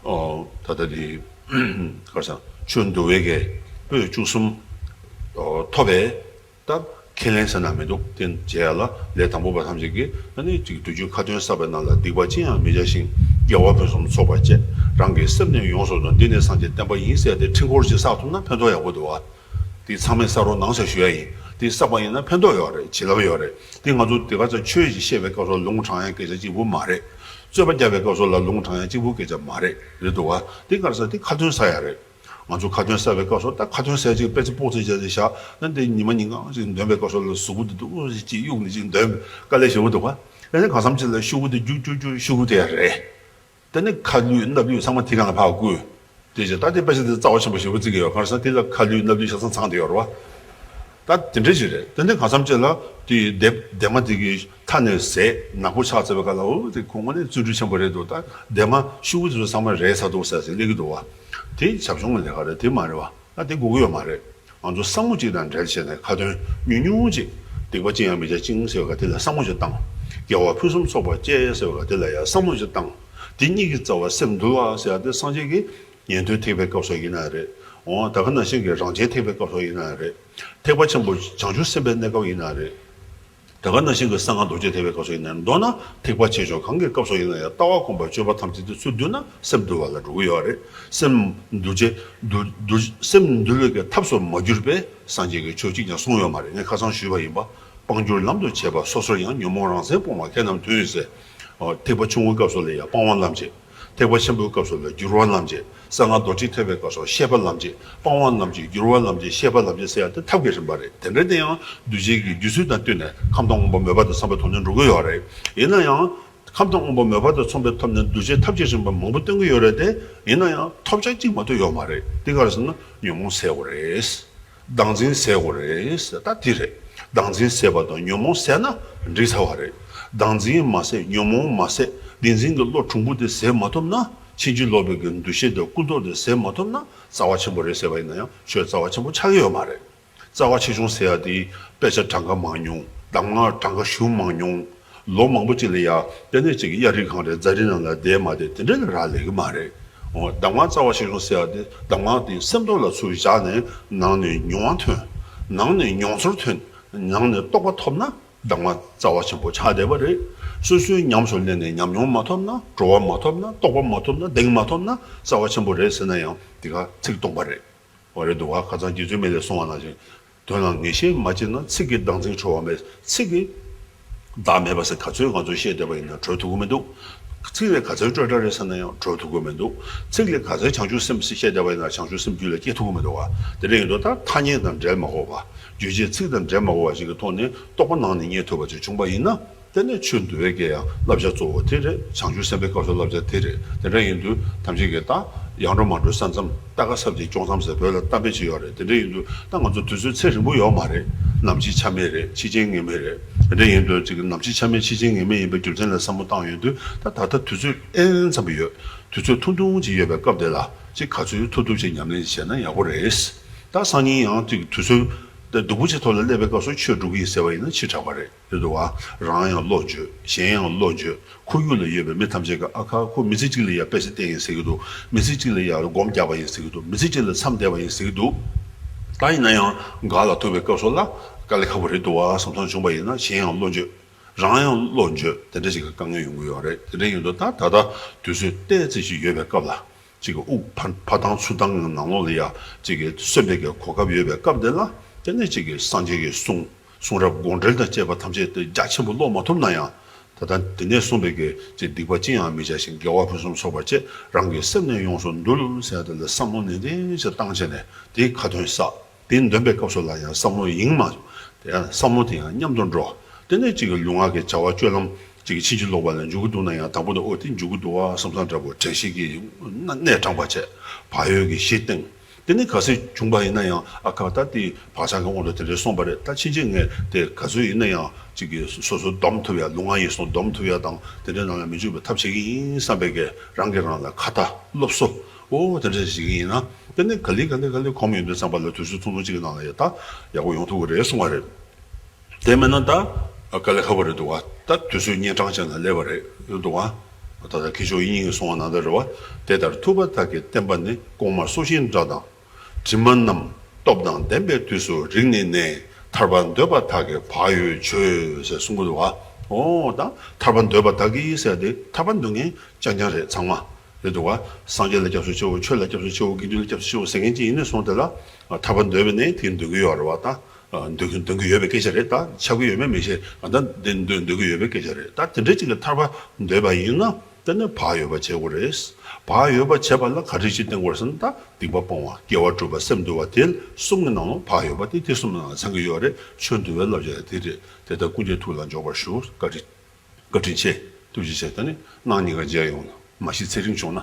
ཨོ། ད་ལྟ་དེ། ག་རེ་ཟེར། ཆོས་འདུལ་བའི་གི་པོད་བཅུ་གསུམ། ཨོ། ཐོབ་པའི། ད་ཁས་ལེན་ཟེར་ན་མི་འདུག་དེ་བྱས་ཡ་ལ་ལས་དང་པོ་པ་ཐམས་ཅད་ཀྱིས་ཨ་ནི་ཅིག་དུས་རྒྱུན་ཁ་ཏོན་བསགས་པའི་ནང་ལ་སྡིག་པ་ཅི་ཡང་མི་བྱ་ཞིང་། དགེ་བ་ཕུན་སུམ་ཚོགས་པར་སྤྱད། རང་གི་སེམས་ནི་ཡོངས་སུ་འདུལ། འདི་ནི་སངས་རྒྱས་བསྟན་པ་ཡིན་ཟེར་ཏེ་འཕྲིན་འཁོར་ཅིག་བསགས་ཐུབ་ན་ཕན་ཐོགས་ཡག་པོ་འདུག་བ། དེ་ཚང་མས་བསགས་རོགས་གནང་ཟེར་ཞུ་ཡ་ཡིན། དེ་བསགས་པ་ཡིན་ན་ཕན་ཐོགས་ཡོད་རེད། བྱིན་རླབས་ཡོད་རེད། དེ་ང་ཚོ་དེ་ག་ཚོད་ཆོས་ཤིག་བཤད་པའི་སྐབས་སུ་ལུང་དྲངས་ཡ་སྐད་ཆ་གཅིག་པུ་མ་རེད། རྩོད་པ་རྒྱག་པའི་སྐབས་སུ་ལ་ལུང་དྲངས་ཡ་གཅིག་པུ་སྐད་ཆ་མ་རེད། རེད་འདུག་བ། དེ་ག་རེ་ཟེར། དེ་ཁ་ཏོན་བསགས་ཡ་རེད། ང་ཚོ་ཁ་ཏོན་བསགས་པའི་སྐབས་སུ་ད་ཁ་ཏོན་ཟེར་ཅིག་དཔེ་ཆ་པོག་ཙམ་བྱས་ཏེ་བཞག་ན། དེ་ཉི་མ་ཉིན་གང་ཅིག་འདོན་པའི་སྐབས་སུ་ལ་གཟུགས་པོ་དེ་འདུག་ཅིག་གཡུག་ནས་ཅིག་འདོན་དཀའ་ལས་ཞེ་པོ་འདུག་ག་དེ་ནས་གང་འཚམ་ཅིག་ལ་ཤོག་བུ་དེ་རྒྱུག་རྒྱུག་རྒྱུག་ཤོག་བུ་དེ་ཡ་རེད། དེ་ནས་ཁ་བསླུས་སྣབས་བསླུས་ཚང་མ་དེ་གང་ལ་ཕར་བསྐུར། དེ་རྗེས་ད་དེ་དཔེ་ཆ་དེ་རྩ་བ་ཆེན་པོ་ཞེ་པོ་བརྩི་གི་ཡོད། གང་ཟེར་ན་དེ་ལ་ཁ་བསླུས་སྣབས་བསླུས་ཆ་ཚང་ཚང་དེ་ཡོད་རེད་བ། ད་དེ་འདྲ་ཞིག་རེད། དེ་ནས་གང་འཚམ་ཅིག་ལ་དེ་ལྡེབ་ལྡེབ་མ་དེ་གི་མཐའ་ནས་ཟད་ནག་པོ་ཆགས་ཚར་བའི་སྐབས་ལ། འོ་དེ་ཁོ་དངོས་གནས་བརྩོན་འགྲུས་ཆེན་པོ་རེད་འདུག་ད་ལྡེབ་མ་ཤོག་བུ་དེ་ཚོ་ཚང་མ་རལ་ཚར་འདུག་ཟེར་ཟེར་སླེབས་ཀྱི་འདུག་བ། དེ་བྱབ་ཆུང་གི་ལས་ཀ་རེད། དེ་མ་རེད་བ། ད་དེ་དགོས་ཀྱི་ཡོད་མ་རེད། ང་ཚོ་བསམ་བློ་གཅིག་དང་འབྲེལ་བྱས་ནས་ཁ་ཏོན་ཉུང་ཉུང་ཅིག་སྡིག་པ་ཅི་ཡང་མི་བྱ་ཞིང་ཟེར་བ་དེ་ལ་བསམ་བློ་ཅིག་བཏང་། དགེ་བ་ཕུན་སུམ་ཚོགས་པར་སྤྱད་ཟེར་བ་དེ་ལ་ཡང་བསམ་བློ་ཅིག་བཏང་། དེ་གཉིས་ཀྱི་རྩ་བ་སེམས་འདུལ་བ་ཟེར་བ་དེ་སངས་རྒྱས་ཀྱི་ཉན་ཐོས་ཐེག་པའི་སྐབས་སུ་ཡིན་ན་རེད། འོ་ད་ག་ནང་བཞིན་གྱི་རང་རྒྱལ་ཐེག་པའི་སྐབས་སུ་ཡིན་ན་རེད། ཐེག་པ་ཆེན་པོ་བྱང་ཆུབ་སེམས་དཔའི་གནས་སྐབས་ཡིན་ན་རེད། ད་ག་ནང་བཞིན་གྱི་གསང་སྔགས་རྡོ་རྗེ་ཐེག་པའི་སྐབས་སུ་ཡིན་ན། མདོར་ན་ཐེག་པ་ཆེ་ཆུང་གང་གི་སྐབས་སུ་ཡིན་ན་ཡང་ལྟ་བ་སྒོམ་པ་སྤྱོད་པ་ཐམས་ཅད་དེ་ཚུར་བསྡུས་ན་སེམས་འདུལ་བ་ལ་འགྲོ་གི་ཡོད་རེད། སེམས་འདུལ་བྱེད་འདུལ་འདུལ་སེམས་འདུལ་བའི་གི་ཐབས་སུ་མ་གྱུར་པའི་སངས་རྒྱས་ཀྱི་ཆོས་གཅིག་ཀྱང་གསུངས་ཡོད་མ་རེད། ངས་ཁ་སང་ཞུས་པ་ཡིན་པ། སྤང་བསྒྱུར་ལམ་དུ་བྱེད་པ་སོ་སོར་ཡང་། ཉོན་མོངས་རང་མཚན་སྤོང་བ་མཁས་རྣམས་མཐུན་ཟེར། ཨོ། ཐེག་པ་ཆུང་ངུའི་སྐབས་སུ་ལ་ཡང་སྤང་བ་ལམ་བྱེད། ཐེག་པ་ཆེན་པོའི་སྐབས་སུ་ལ་སྒྱུར་བ་ལམ་བྱེད། གསང་སྔགས་རྡོ་རྗེ་ཐེག་པའི་སྐབས་སུ་ཤེས་པ་ལམ་བྱེད། སྤང་བ་ལམ་བྱེད། སྒྱུར་བ་ལམ་བྱེད། ཤེས་པ་ལམ་བྱེད་ཟེར་ཡ་དེ་ཐབས་ཀྱི་རིམ་པ་རེད། དེ་འདྲ་དེ་ཡང་གདུལ་བྱའི་གི་རྒྱུད་ཚོད་དང་བསྟུན་ནས་ཁམས་དང་དབང་པོ་མོས་པ་དང་འཚམས་པའི་ཐོག་ནས་འགྲོ་གི་ཡོད་རེད། ཡིན་ན་ཡང་། ཁམས་དང་དབང་པོ་མོས་པ་དང་མཚུངས་པའི་ཐོག་ནས་གདུལ་བྱའི་ཐབས་ཀྱི་རིམ་པ་མང་པོ་སྟོན་གྱི་ཡོད་རེད་དེ། ཡིན་ན་ཡང་ཐོབ་བྱ་གཅིག་མ་གཏོགས་ཡོད་མ་རེད། དེ་ག་རེ་ཟེར་ན་ཉོན་མོངས་སེལ་དགོས་རེད། བདག་འཛིན་སེལ་དགོས་རེད་ཟེར། ད་དེ་རེད། བདག་འཛིན་སེལ་བ་དང་ཉོན་མོངས་སེལ་ན་འགྲིག་ཚར་བ་རེད། བདག་འཛིན་མ་སེལ། ཉོན་མོངས་མ་སེལ། བདེན་འཛིན་གྱི་བློ་གྲུང་པོ་དེ་སེལ་མ་ཐུབ་ན། ཕྱིན་ཅི་ལོག་པའི་གི་འདུ་ཤེས་དང་ཀུན་རྟོག་དེ་སེལ་མ་ཐུབ་ན། རྩ་བ་ཆེན་པོ་རེད་ཟེར་བ་ཡིན་ན་ཡང་ཆོས་རྩ་བ་ཆེན་པོ་ཆགས་ཀྱི་ཡོད་མ་རེད། རྩ་བ་ཆེ་ཆུང་ཟེར་ཡ་དེ་དཔེ་ཆ་གྲངས་ཀ་མང་ཉུང་། གདམས་ངག་གྲངས་ཀ་ཞུ་མང་ཉུང་། ལོ་མང་པོ་ཅིག་ལ་ཡ་དེ་ནས་ཅིག་གཡའ་རི་གངས་རི་རྫ་རི་ནང་ལ་བསྡད་མ་བསྡད་དེ་འདྲ་ལ་རག་ལས་ཀྱི་མ་རེད། འོ་གདམས་ངག་རྩ་བ་ཆེ་ཆུང་ཟེར་བ་དེ་གདམས་ངག་དེ་སེམས་ཐོག་ལ་ཚུར་བཞག་ནས་ནང་ནས་མྱོང་བ་ཐོན། ནང་ནས་མྱོང་ཚོར་ཐོན། ནང་ནས་རྟོགས་པ་ཐོབ་ན་གདམས་ངག་རྩ་བ་ཆེན་པོ་ཆགས་བསྡད་པ་རེད། སོ་སོའི་ཉམས་སུ་ལེན་ནས་ཉམས་མྱོང་མ་ཐོབ་ན། གྲོལ་བ་མ་ཐོབ་ན། རྟོགས་པ་མ་ཐོབ་ན། གདེང་མ་ཐོབ་ན་རྩ་བ་ཆེན་པོ་རེད་ཟེར་ན་ཡང་དེ་ག་ཚིག་སྟོང་པ་རེད། འོ་རེད་འདུག་བ། ཁ་སང་རྗེ་བཙུན་མི་ལས་གསུངས་པ་ནང་བཞིན། དོན་ལ་ངེས་ཤེས་མ་སྐྱེས་ན། ཚིག་གིས་བདག་འཛིན་གྲོལ་བ་མེད། ཚིག་གིས་བདག་མེད་པ་ཟེར་ག་ཚོད་ང་ཚོས་བཤད་བསྡད་པ་ཡིན་ན་གྲོལ་ཐུབ་ཀྱི་མི་འདུག་ཚིག་ལས་ག་ཚོད་སྤྲོས་བྲལ་རེད་ཟེར་ན་ཡང་གྲོལ་ཐུབ་ཀྱི་མི་འདུག་ཚིག་ལས་ག་ཚོད་བྱང་ཆུབ་སེམས་ཟེར་བཤད་བསྡད་པ་ཡིན་ན་བྱང་ཆུབ་སེམས་རྒྱུད་ལ་སྐྱེ་ཐུབ་ཀྱི་མི་འདུག་བ། དེ་འདྲ་ཡིན་དུས་ད་ཐ་སྙད་དང་འབྲེལ་མ་དགོས་པ། རྗོད་བྱེད་ཚིག་དང་འབྲེལ་མ་དགོས་པ་ཞིག་གི་ཐོག་ནས་རྟོགས་པ་ནང་ནས་རྙེད་ཐུབ་པ་ཅིག་བྱུང་པ་ཡིན་ན། དེ་ནས་ཆོས་འདུལ་བའི་གི་ཡང་བསླབ་བྱ་གཙོ་བོ་དེ་རེད། བྱང་ཆུབ་སེམས་དཔའི་སྐབས་སུ་བསླབ་བྱ་དེ་རེད། དེ་འདྲ་ཡིན་དུས་ཐམས་ཅད་ཀྱིས་ད་ཡར་འགྲོ་མར་འགྲོ་ས་མཚམས། རྟ་ཁ་སྲབ་ཀྱིས་སྐྱོང་མཚམས་ཟེར་བོད་ལ་གཏམ་དཔེ་ཅིག་ཡོད་རེད། དེ་འདྲ་ཡིན་དུས་ད་ང་ཚོ་དུས་ཚོད་ཚེ་རིང་པོ་ཡོད་མ་རེད། ནམ་འཆི་ཆ་མེད་རེད། འཆི་རྐྱེན་ངེས་མེད་རེད། དེ་འདྲ་ཡིན་དུས་ཅིག་ནམ་འཆི་ཆ་མེད་འཆི་རྐྱེན་ངེས་མེད་ཡིན་པའི་རྒྱུ་མཚན་ལ་བསམ་བློ་བཏང་ཡོང་དུས་ད་ད་ལྟ་དུས་ཚོད་ཨེན་ཙམ་ཡོད། དུས་ཚོད་ཐུང་ཐུང་ཅིག་ཡོད་པའི་སྐབས་དེ་ལ་ཅིག་ག་ཚོད་ཐུབ་ཐུབ་ཅིག་ཉམས་ལེན་བྱས་ན་ཡག་པོ་རེད། ད་སང་ཉིན་ཡང་ཅིག་དུས་ཚོད་སྡུག་པོ་ཅིག་ཐོག་ལ་སླེབས་པའི་སྐབས་སུ་ཆོས་སྒྲུབ་ཀྱི་ཡིན་ཟེར་བ་ཡིན་ན་ཕྱི་དྲགས་པ་རེད། རེད་འདུག་བ། རང་ཡང་བློ་འགྱོད། གཞན་ཡང་བློ་འགྱོད། ཁོར་ཡུག་ལ་ཡོད་པའི་མི་ཐམས་ཅད་ཀྱིས་ཨ་ཁ་ཁོ་མི་ཚེ་གཅིག་ལ་ཡ་པེ་སེ་བསྟན་ཡིན་ཟེར་གྱི་འདུག་མི་ཚེ་གཅིག་ལ་ཡ་སྒོམ་རྒྱག་པ་ཡིན་ཟེར་གྱི་འདུག་མི་ཚེ་གཅིག་ལ་མཚམས་བསྡད་པ་ཡིན་ཟེར་གྱི་འདུག་ད་ཡིན་ན་ཡང་འགག་ལ་ཐུག་པའི་སྐབས་སུ་ལ་དཀའ་ལས་ཁག་པོ་རེད་འདུག་བ་བསམ་བསམ་བྱུང་པ་ཡིན་ན། གཞན་ཡང་བློ་འགྱོད། རང་ཡང་བློ་འགྱོད། དེ་འདྲ་ཞིག་གི་དཀའ་ངལ་ཡོང་གི་ཡོད་རེད། དེ་འདྲ་ཡིན་དུས་ད་ད་ལྟ་དུས་ཚོད་ཏོག་ཙམ་ཞིག་ཡོད་པའི་སྐབས་ལ། ཅིག་གི་དབུགས་ཕ་ཕ་ཐང་ཚུར་བཏང་གི་ནང་ལོགས་ལ་ཡ་ཅིག་གི་གསོན་པའི་གི་གོ་སྐབས་ཡོད་པའི་སྐབས་དེ་ལ། དེ་ནས་ཅིག་གི་སངས་རྒྱས་ཀྱི་གསུང་། གསུང་རབ་དགོངས་འགྲེལ་དང་བཅས་པ་ཐམས་ཅད་དེ་རྒྱ་ཆེན་པོ་ཀློག་མ་ཐུབ་ན་ཡང་། ད་ལྟ་འདི་ནས་གསུངས་པའི་གི་ཅིག་སྡིག་པ་ཅི་ཡང་མི་བྱ་ཞིང་། དགེ་བ་ཕུན་སུམ་ཚོགས་པར་སྤྱད། རང་གི་སེམས་ནི་ཡོངས་སུ་འདུལ་ཟེར་ཡ་དེ་ལ་བསམ་བློ་ནན་ཏན་ཞིག་བཏང་བྱས་ནས་དེའི་ཁ་ཏོན་བསགས། དེ་འདོན་པའི་སྐབས་སུ་ལ་ཡང་བསམ་བློ་ཡེངས་མ། དེ་ཡང་བསམ་བློ་དེ་ཡང་མཉམ་དུ་འགྲོ། དེ་ནས་ཅིག་གི་ལུས་ངག་གི་བྱ་བ་སྤྱོད་ལམ་ཅིག་གི་ཕྱིན་ཅི་ལོག་པ་ལ་འཇུག་གི་འདུག་ན་ཡང་། དང་པོ་དེ་ཨོ་དེ་འཇུག་གི་འདུག་བ་བསམ་བསམ་འདྲ་པོ་དྲན་ཤེས་ཀྱིས་གནས་དྲངས་པ་བྱས། བག་ཡོད་ཀྱི་གཞི་བཏིང་། དེ་ནས་ག་ཚོད་བྱུང་པ་ཡིན་ན་ཡང་ཨ་ཁ་ད་དེ་བག་ཆགས་ཀྱི་དབང་དུ་དེ་འདྲའི་སོང་པ་རེད། ད་ཕྱིན་ཆད་ངས་དེ་ག་ཚོད་ཡིན་ན་ཡང་ཅིག་གི་སོ་སོ་སྡོམ་ཐུབ་ཡ། ལུས་ངག་ཡིད་གསུམ་སྡོམ་ཐུབ་ཡ་དང་དེ་འདྲའི་ནང་ལ་མི་འཇུག་པའི་ཐབས་བྱེད་ཀྱི་ཡིན་བསམ་པའི་གི་རང་གིས་རང་ལ་ཁ་ཏ་སློབ་གསོ། ཨོ་དེ་འདྲ་ཞིག་ཡིན་ན། དེ་ནས་ག་ལེ་ག་ལེ་ག་ལེ་གོམས་ཡོང་དུས་ཙམ་པ་ལ་དུས་ཚོད་ཐུང་ཐུང་གཅིག་གི་ནང་ལ་ཡ་ད་ཡག་པོ་ཡོང་ཐུབ་ཀྱི་རེད་གསུང་བ་རེད། དེ་མིན་ན་ད་དཀའ་ལས་ཁག་པོ་རེད་འདུག་བ། ད་དུས་ཚོད་གཉན་འཕྲང་ཅན་ལ་སླེབས་པ་རེད་འདུག་བ། ད་ལྟ་མཁས་མཆོག་དབྱིག་གཉེན་གྱིས་གསུང་བ་ནང་ལྟར་རེད་བ། དེ་ལྟར་ཐུབ་པ་དག་གི་བསྟན་པ་ནི། གོང་མ་སྲོག་ཤིང་འདྲ་དང་དྲི་མ་རྣམས། སྟོབས་དང་ལྡན་པའི་དུས་སུ་རིག་ནས་ནི། ཐར་པ་འདོད་པ་དག་གིས་བག་ཡོད་བྱོས་ཟེར་གསུང་གི་འདུག་བ། ཨོ་ད་ཐར་པ་འདོད་པ་དག་གིས་ཟེར་ཏེ་ཐར་པ་འདོད་མཁན་རྐྱང་རྐྱང་རེད་ཚང་མ། རེད་འདུག་བ། སངས་རྒྱས་ལ་སྐྱབས་སུ་མཆིའོ། ཆོས་ལ་སྐྱབས་སུ་མཆིའོ། དགེ་འདུན་ལ་སྐྱབས་སུ་མཆིའོ་ཟེར་མཁན་ཅིག་ཡིན་ནས་བཟུང་དེ་ལ་ཐར་པ་འདོད་པ་ནི་དེ་འདོད་ཀྱི་ཡོད་རེད་བ། ད་འདོད་ཀྱི་འདོད་ཀྱི་ཡོད་པའི་སྐད་ཆ་རེད། ད་ཆགས་ཀྱི་ཡོད་མེད་མི་ཤེས། ད་འདི་འདོད་འདོད་ཀྱི་ཡོད་པའི་སྐད་ཆ་རེད། ད་དེ་འདྲ་ཅིག་གི་ཐར་པ་འདོད་པ་ཡིན་ན་དེ་ནི་བག་ཡོད་པ་བྱེད་དགོས་རེད། བག་ཡོད་པ་བྱེད་པ་ལ་ག་རེ་ཅིག་བསྟེན་དགོས་རེད་ཟེར་ན། ད་སྡིག་པ་སྤོང་བ། དགེ་བ་སྒྲུབ་པ། སེམས་འདུལ་བ། དེ་གསུམ་གྱི་ནང་ལ་བག་ཡོད་པ་དེ་དེ་གསུམ་ནང་ལ་ཚང་གི་ཡོད་རེད། ཆོས་འདུལ་བའི་བསླབ་བྱ་དེ་རེད། དེ་ལྟར་ཀུན་གྱིས་ཐུགས་ལ་འཇོག་པར་ཞུ། བཀའ་དྲིན། བཀའ་དྲིན་ཆེ། ཐུགས་རྗེ་ཆེ། ད་ནི་གནངས་ཉིན་ཀ་མཇལ་ཡོང་ན། མ་གཞི་ཚེ་རིང་བྱུང་ན།